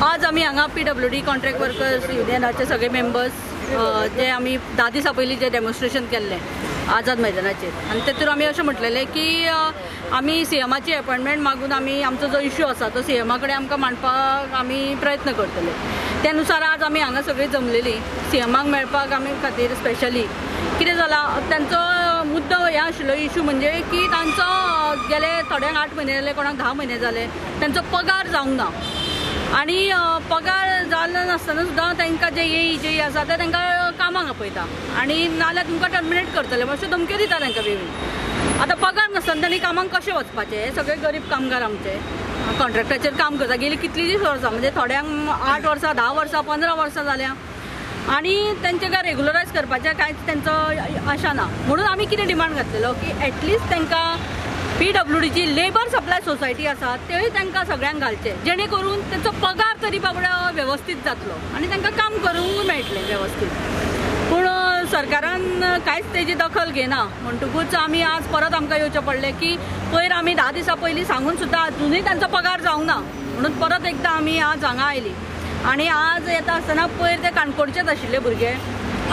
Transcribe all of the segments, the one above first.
आज आमी हांगा पीडब्ल्यूडी कॉन्ट्रॅक्ट वर्कर्स युनियनाचे सगळे मेंबर्स जे आमी 10 दिसां पयलीं जे डेमॉन्स्ट्रेशन केल्लें आझाद मैदानाचेर आनी तेतूर आमी अशें म्हटलेलें की आमी सीएमाची अपॉयंटमेंट मागून आमी आमचो जो इश्यू आसा तो सीएमा कडेन आमकां मांडपाक आमी प्रयत्न करतले. त्या नुसार आज आमी हांगा सगळीं जमलेली सीएमाक मेळपाक आमी खातीर स्पेशली. कितें जालां तांचो मुद्दो हे आशिल्लो इश्यू म्हणजे की तांचो गेले थोड्यांक 8 म्हयने जाले, कोणाक 10 म्हयने जाले, तांचो पगार जावंक ना आनी पगार जालो नासतना सुद्दां तांकां जे एई जे आसा ते तांकां कामाक आपयता आनी नाल्यार तुमकां टर्मिनेट करतले अश्यो धमक्यो दिता तांकां बेगीन. आतां पगार नासतना तांणी कामाक कशें वचपाचें? हे सगळे गरीब कामगार आमचे कॉन्ट्रॅक्टाचेर काम करता गेली कितलींशींच वर्सां, म्हणजे थोड्यांक 8 वर्सां, 10 वर्सां, 15 वर्सां जाल्या आनी तांचे काय रेगुलरायज करपाचें कांयच तांचो आशा ना. म्हणून आमी कितें डिमांड घातलेलो की एटलिस्ट तांकां पीडब्ल्यूडीची लेबर सप्लाय सोसायटी आसा तेय तांकां सगळ्यांक घालचे, जेणे करून तांचो पगार तरी बाबडो वेवस्थीत जातलो आनी तांकां काम करूंक मेळटलें वेवस्थीत. पूण सरकारान कांयच तेजी दखल घेना, म्हणटकूच आमी आज परत आमकां येवचें पडलें की पयर आमी 10 दिसां पयलीं सांगून सुद्दां अजुनूय तांचो पगार जावंक ना, म्हणून परत एकदां आमी आज हांगा आयली. आनी आज येता आसतना पयर ते काणकोणचेच आशिल्ले भुरगे,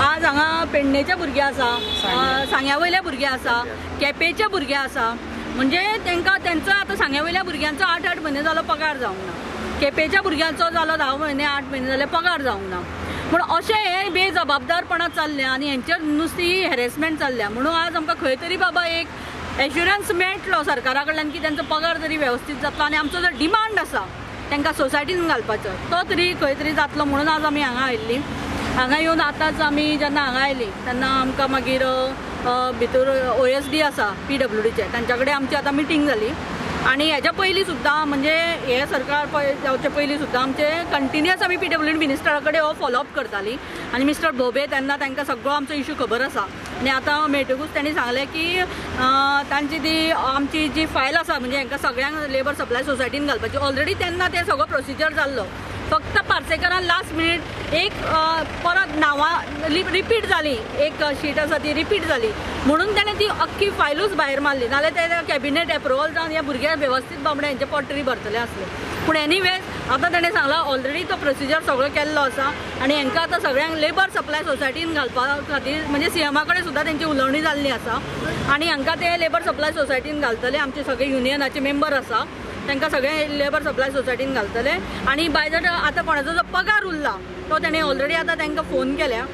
आज हांगा पेडणेचे भुरगे आसा, सांग्या वयले भुरगे आसा, केपेंचे भुरगे आसा. म्हणजे तांकां तेंचो आतां सांग्या वयल्या भुरग्यांचो 8-8 म्हयने जालो पगार जावंक ना, केपेंच्या भुरग्यांचो जालो 10 म्हयने 8 म्हयने जाले पगार जावंक ना. पूण अशें हे बेजबाबदारपणां चल्ल्या आनी हेंचेर नुस्ती हॅरेसमेंट चल्ल्या. म्हणून आज आमकां खंय तरी बाबा एक एश्युरन्स मेळटलो सरकारा कडल्यान की तेंचो पगार तरी वेवस्थीत जातलो आनी आमचो जो डिमांड आसा तांकां सोसायटीन घालपाचो तो तरी खंय तरी जातलो, म्हणून आज आमी हांगा आयिल्लीं. हांगा येवन आतांच आमी जेन्ना हांगा आयलीं तेन्ना आमकां मागीर भितर OSD आसा पीडब्ल्यूडीचे तांच्या कडेन आमची आतां मिटींग जाली. आनी हेज्या पयलीं सुद्दां म्हणजे हें सरकार जावचे पयलीं सुद्दां आमचे कंटिन्युअस आमी पीडब्ल्यूडी मिनिस्टरा कडेन हो फॉलोअप करतालीं आनी मिस्टर भोबे तेन्ना तांकां सगळो आमचो इश्यू खबर आसा. आनी आतां मेळटकूच तांणी सांगलें की तांची ती आमची जी फायल आसा म्हणजे हांकां सगळ्यांक लेबर सप्लाय सोसायटीन घालपाची, ऑलरेडी तेन्ना तें सगळो प्रोसिजर जाल्लो, फक्त पार्सेकरान लास्ट मिनीट एक परत नांवां रिपीट जाली, एक शीट आसा ती रिपीट जाली म्हणून ताणें ती अख्खी फायलूच भायर मारली, नाल्यार ते कॅबिनेट एप्रुवल जावन ह्या भुरग्यांक वेवस्थीत बाबडे हेंचे पोट तरी भरतले आसले. पूण एनीवेज आतां ताणें सांगलां ऑलरेडी तो प्रोसिजर सगळो केल्लो आसा आनी हांकां आतां सगळ्यांक लेबर सप्लाय सोसायटीन घालपा खातीर म्हणजे सीएमा कडेन सुद्दां तेंची उलोवणी जाल्ली आसा आनी हांकां ते लेबर सप्लाय सोसायटीन घालतले. आमचे सगळे युनियनाचे मेंबर आसा तांकां सगळे लेबर सप्लाय सोसायटीन घालतले. आनी बाय that आतां कोणाचो जो पगार उरला तो ताणें ऑलरेडी आतां तांकां फोन केल्या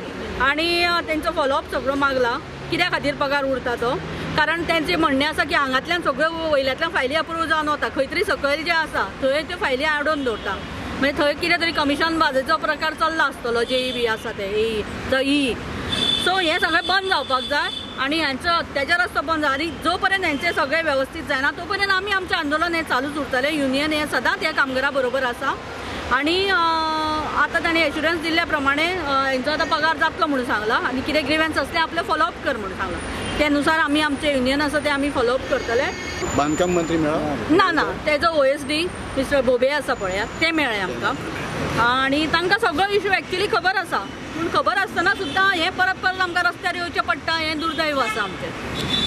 आनी तेंचो फॉलोअप सगळो मागला कित्या खातीर पगार उरता तो, कारण तेंचें म्हणणें आसा की हांगांतल्यान सगळ्यो वयल्यांतल्यान फायली अप्रूव जावन वता, खंय तरी सकयल जें आसा थंय त्यो फायली आडोवन दवरता, म्हणजे थंय कितें तरी कमिशन बाजूचो प्रकार चल्ला आसतलो जेई बी आसा ते एई तो ई. सो हें सगळें बंद जावपाक जाय आनी हेंचो अत्याचार आसा तो बंद जाय आनी जो पर्यंत हेंचें सगळें वेवस्थीत जायना तो पर्यंत आमी आमचें आंदोलन हें चालूच उरतलें. युनियन हें सदांच ह्या कामगारा बरोबर आसा आनी आतां ताणें एश्युरन्स दिल्ल्या प्रमाणे हेंचो आतां पगार जातलो म्हणून सांगलां आनी कितें ग्रिव्हन्स आसलें आपलें फॉलोअप कर म्हणून सांगलां, त्या नुसार आमी आमचें युनियन आसा तें आमी फॉलोअप करतले. बांदकाम मंत्री मेळ्ळा ना? ना, तेजो OSD mister Bhobe आसा पळयात ते मेळ्ळे आमकां आनी तांकां सगळो इश्यू एक्चुली खबर आसा, पूण खबर आसतना सुद्दां हें परत परत आमकां रस्त्यार येवचें पडटा हें दुर्दैव आसा आमचें.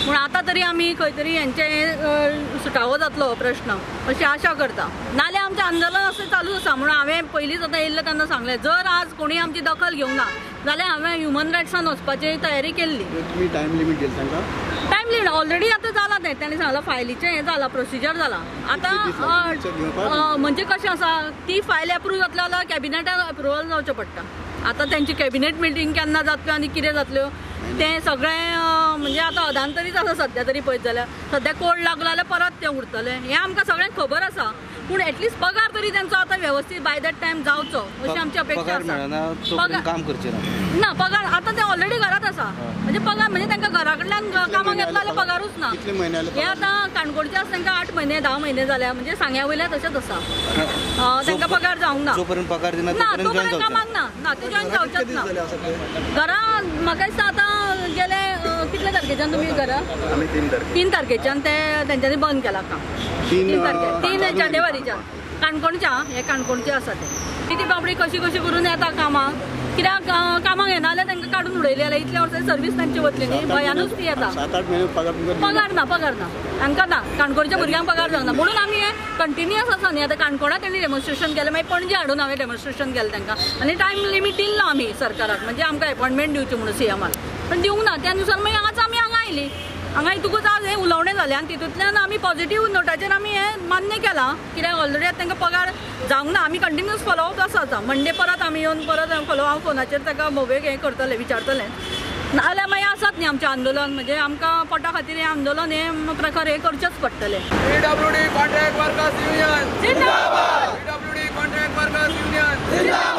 पूण आतां तरी आमी खंय तरी हेंचें सुटावो जातलो हो प्रश्न अशी आशा करता, नाल्यार आमचें आंदोलन अशें चालू आसा. म्हणून हांवें पयलींच आतां येयल्लें तेन्ना सांगलें जर आज कोणी आमची दखल घेवंक ना जाल्यार हांवें ह्युमन रायट्सान वचपाची तयारी केल्ली. तुमी टायम लिमीट दिली तांकां? टायम लिमीट ऑलरेडी आतां जालां तें, ताणें सांगलां फायलीचें हें जालां प्रोसिजर जालां आतां म्हणजे कशें आसा ती फायल एप्रूव जातली जाल्यार कॅबिनेटान एप्रुवल जावचें पडटा. आतां तेंची कॅबिनेट मिटींग केन्ना जातल्यो आनी कितें जातल्यो तें सगळें म्हणजे आतां अधांतरीच आसा सद्या तरी पळयत जाल्यार, सद्या कोड लागलो जाल्यार परत तें उरतलें हें आमकां सगळ्यांक खबर आसा. पूण एटलिस्ट पगार तरी तेंचो आतां वेवस्थीत बाय that time जावचो अशी आमची अपेक्षा आसा. काम करचें ना पगार आतां ते ऑलरेडी घरात आसा, म्हणजे पगार म्हणजे तांकां घरा कडल्यान कामाक येतलो जाल्यार पगारूच ना. हे आतां काणकोणचे आसा तांकां 8 म्हयने 10 म्हयने जाल्या, म्हणजे सांग्या वयल्या तशेंच आसा, तांकां पगार जावंक ना, पगार दिना ना तोपर्यंत कामाक ना, ना ते जॉयन जावचेच ना घरा. म्हाका दिसता आतां गेले कितले तारखेच्यान तुमी घरा? 3 तारखेच्यान ते तेंच्यांनी बंद केलां काम. 3 जानेवारीच्यान काणकोणच्या, हे काणकोणचे आसा ते ती बाबडी कशी कशी करून येता कामाक कित्याक कामाक येना जाल्यार तांकां काडून उडयले जाल्यार इतल्या वर्सां सर्वीस तांची वतली न्ही, भंयानूच ती येता. 7-8 म्हयने पगार पगार ना, पगार ना तांकां ना, काणकोणच्या भुरग्यांक पगार जावना म्हणून आमी हे कंटिन्युअस आसा न्ही. आतां काणकोणां तेणी डेमॉन्स्ट्रेशन केलें, मागीर पणजे हाडून हांवें डेमॉन्स्ट्रेशन केलें तांकां आनी टायम लिमीट दिल ना आमी सरकाराक, म्हणजे आमकां एपॉयंटमेंट दिवची म्हणून सीएमान, पण दिवंक ना. त्या नुसार मागीर हांगाच आमी हांगा आयली, हांगा येतकूच आज हें उलोवणें जालें आनी तितूंतल्यान आमी पॉझिटीव नोटाचेर आमी हें मान्य केलां. कित्याक ऑलरेडी आतां तांकां पगार जावंक ना, आमी कंटिन्युअस फॉलोअप आसा. आतां मंडे परत आमी येवन परत फॉलो हांव फोनाचेर ताका मोबेक हें करतलें, विचारतलें. नाजाल्यार मागीर आसात न्ही आमचें आंदोलन, म्हणजे आमकां पोटा खातीर हें आंदोलन हें प्रकार हें करचेंच पडटलें. PWD contract workers union जिंदाबाद, पीडब्ल्यूडी कॉन्ट्रॅक्ट वर्कर्स युनियन जिंदाबाद.